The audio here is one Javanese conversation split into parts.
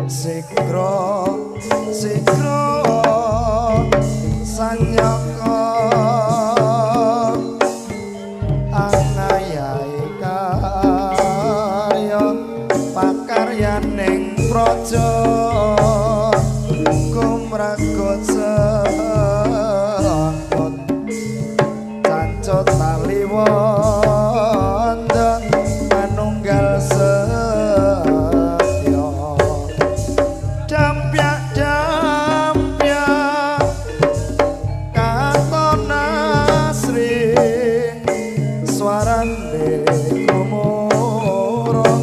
Sikro sikro sanyaka angayahe karya pakaryaning praja kumragot sangkut cancut taliwonda manunggal setya dampyak dampyak katon asri swarane kumurung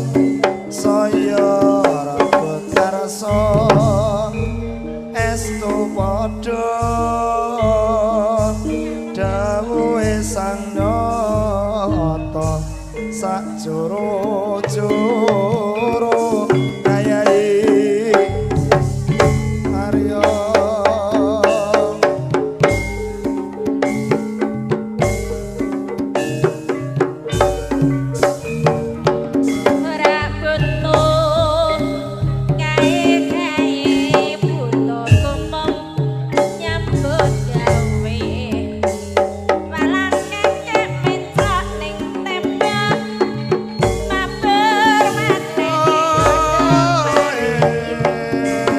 saya rebut karsa estu padha dawuhe sang nata sakjuru-juru ayahi Arya. Ora butuh kae-kae butuh kumong nyambut gawe walang kekek menclok ning tembok maber mateni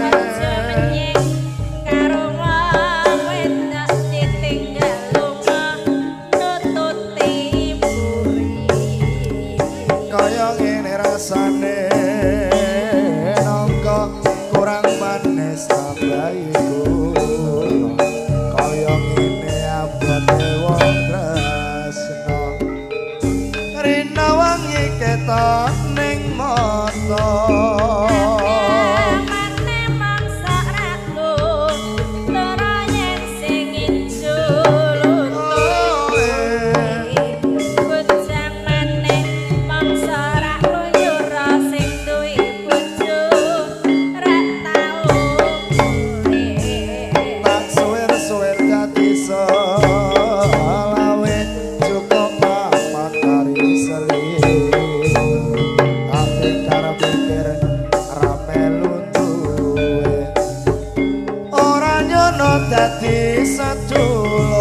aja menying karo wong wedok ditinggal lunga nututi mburi. Kaya ngene rasane nangka kurang manis tambahi gula kaya ngene abote wong tresna rina wangi ketok ning mata. Amane mangsa ratu lara yen sing ijul bujang maneh mangsa rak luyur sing duwe bojo ra tau mulih. Tak suwer-suwer dadi selawe cukup papat kari selingkuh tak pikir pikir ra melu duwe ora nyono dadi sedulur.